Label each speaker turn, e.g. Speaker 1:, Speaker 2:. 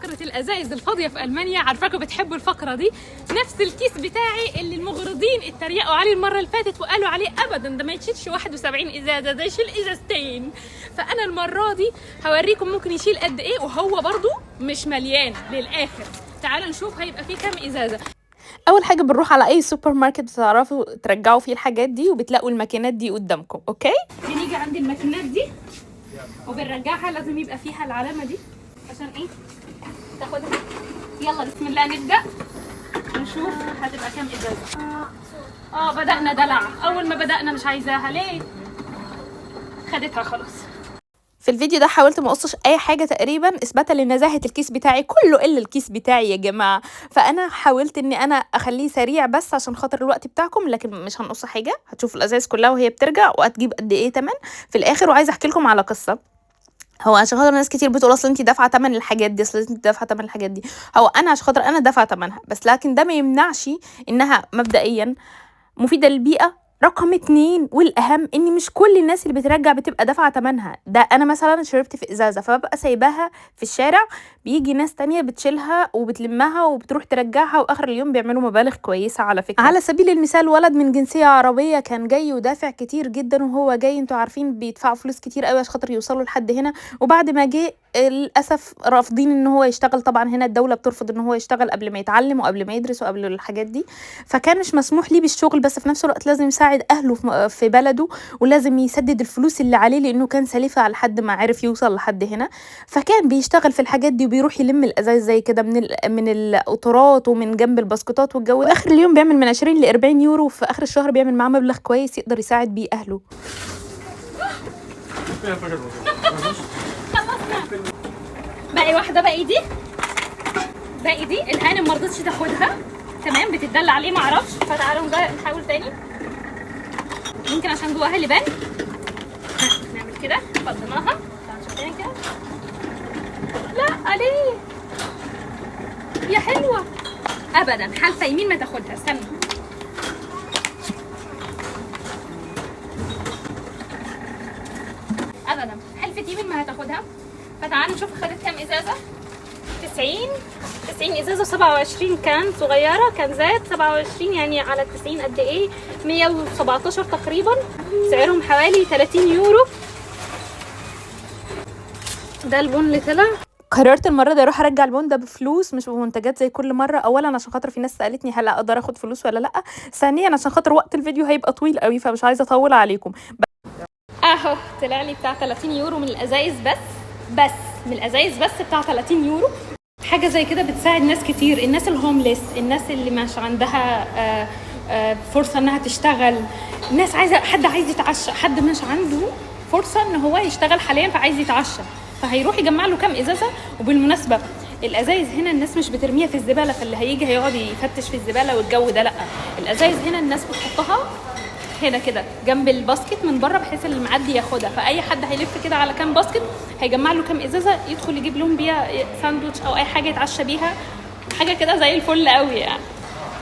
Speaker 1: فقرة الأزايز الفاضية في ألمانيا. عارفاكم بتحبوا الفقرة دي. نفس الكيس بتاعي اللي المغرضين اتريقوا عليه المرة اللي فاتت وقالوا عليه أبدا ده ما يشيلش 71 إزازة، ده يشيل إزازتين. فأنا المرة دي هوريكم ممكن يشيل قد إيه، وهو برضو مش مليان للآخر. تعالوا نشوف هيبقى فيه كام إزازة.
Speaker 2: اول حاجة بنروح على اي سوبر ماركت بتعرفوا ترجعوا فيه الحاجات دي، وبتلاقوا الماكينات دي قدامكم. okay،
Speaker 1: بنيجي عند الماكينات دي وبنرجعها، لازم يبقى فيها العلامة دي عشان ايه تاخدها. يلا بسم الله نبدأ نشوف هتبقى كام ازازة. بدأنا دلع، اول ما بدأنا مش عايزاها ليه؟ خدتها خلاص.
Speaker 2: في الفيديو ده حاولت ما اقصش اي حاجة تقريبا اثباتا لنزاهه الكيس بتاعي، كله الا الكيس بتاعي يا جماعة. فانا حاولت اني انا اخليه سريع بس عشان خاطر الوقت بتاعكم، لكن مش هنقص حاجة. هتشوفوا الازايز كلها وهي بترجع وهتجيب قد ايه تمن في الاخر. وعايزه احكي لكم على قصة، هو عشان خاطر ناس كتير بتقول اصل انت دافعه تمن الحاجات دي، اصل انت دافعه تمن الحاجات دي. هو انا عشان خاطر انا دافعه تمنها بس، لكن ده ما يمنعش انها مبدئيا مفيدة للبيئة. رقم 2 والاهم ان مش كل الناس اللي بترجع بتبقى دافعه تمنها. ده انا مثلا شربت في ازازة فببقى سايباها في الشارع، بيجي ناس تانية بتشيلها وبتلمها وبتروح ترجعها، واخر اليوم بيعملوا مبالغ كويسة على فكرة. على سبيل المثال ولد من جنسية عربية كان جاي ودافع كتير جدا، وهو جاي انتوا عارفين بيدفعوا فلوس كتير قوي عشان خاطر يوصلوا لحد هنا، وبعد ما جه للاسف رافضين ان هو يشتغل. طبعا هنا الدولة بترفض ان هو يشتغل قبل ما يتعلم وقبل ما يدرس وقبل الحاجات دي، فكان مش مسموح ليه بالشغل، بس في نفس الوقت لازم يساعد اهله في بلده، ولازم يسدد الفلوس اللي عليه لانه كان سليفه على حد ما عرف يوصل لحد هنا. فكان بيشتغل في الحاجات دي وبيروح يلم الازايز زي كده من القطارات ومن جنب البسكوتات والجو ده. اخر اليوم بيعمل من 20 ل 40 يورو، وفي اخر الشهر بيعمل معاه مبلغ كويس يقدر يساعد بيه اهله.
Speaker 1: خلصنا، باقي واحدة، باقي دي، باقي دي الهانم ما رضتش تاخدها، تمام، بتدلع عليه ما اعرفش. فتعالوا نحاول تاني، يمكن عشان جواها لبان. نعمل كده، فضيناها، تعالوا نشوف تاني كده. لا ليه يا حلوة، ابدا حالفه يمين ما تاخدها. استنى، ابدا حلفه يمين ما هتاخدها. فتعالوا نشوف خدت كام ازازة. 90 ازازة و27 كان صغيرة، كان زاد 27، يعني على 90 قد ايه؟ 117 تقريبا. سعرهم حوالي 30 يورو. ده البون اللي طلع.
Speaker 2: قررت المرة دي اروح ارجع البون ده بفلوس مش بمنتجات زي كل مرة. اولا عشان خاطر في ناس سالتني هل اقدر اخد فلوس ولا لا، ثانيا عشان خاطر وقت الفيديو هيبقى طويل قوي فمش عايزه اطول عليكم.
Speaker 1: اهو طلع لي بتاع 30 يورو من الازايز بس من الازايز بس بتاع 30 يورو. حاجة زي كده بتساعد ناس كتير، الناس ال homeless، الناس اللي مش عندها فرصة انها تشتغل، الناس عايزه، حد عايز يتعشى، حد مش عنده فرصة ان هو يشتغل حاليا فعايز يتعشى، فهيروح يجمع له كام ازازة. وبالمناسبة الازايز هنا الناس مش بترميها في الزبالة، فاللي هيجي هيقعد يفتش في الزبالة والجو ده، لا، الازايز هنا الناس بتحطها هنا كده جنب ال basket من بره بحيث اللي معدي ياخدها. فاي حد هيلف كده على كام basket هيجمع له كام ازازة يدخل يجيب لهم بيها ساندوتش او اي حاجة يتعشى بيها، حاجة كده زي الفل قوي يعني.